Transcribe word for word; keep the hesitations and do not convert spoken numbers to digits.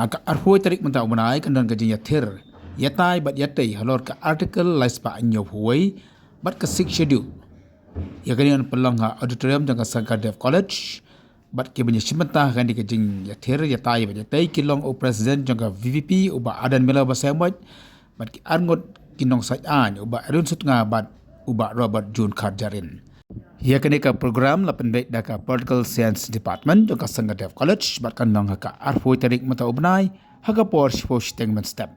Ha ka arphew tarik mynta u bnai kan don ka jingïathir ïatai bad ïatei halor ka Article lai spah hynñiew phew wei bad ka Sixth Schedule. Ïa kane kan pynlong ha auditorium jong ka Sangha Dev College. Bad ki ban ïashim bynta ha kane ka jingïathir ïatai bad ïatei ki long u President jong ka V V P u Bah Adan Miller Basaiawmoit, bad ki arngut ki nongsaid aiñ u Bah Arun Sutnga bad u Bah Robert June Kharjarin. Ïa kane ka program la pynbeit da ka Political Science Department jong ka Sangha Dev College bad kan long ha ka arphew tarik mynta u bnai ha ka por shiphew shiteng mynstep.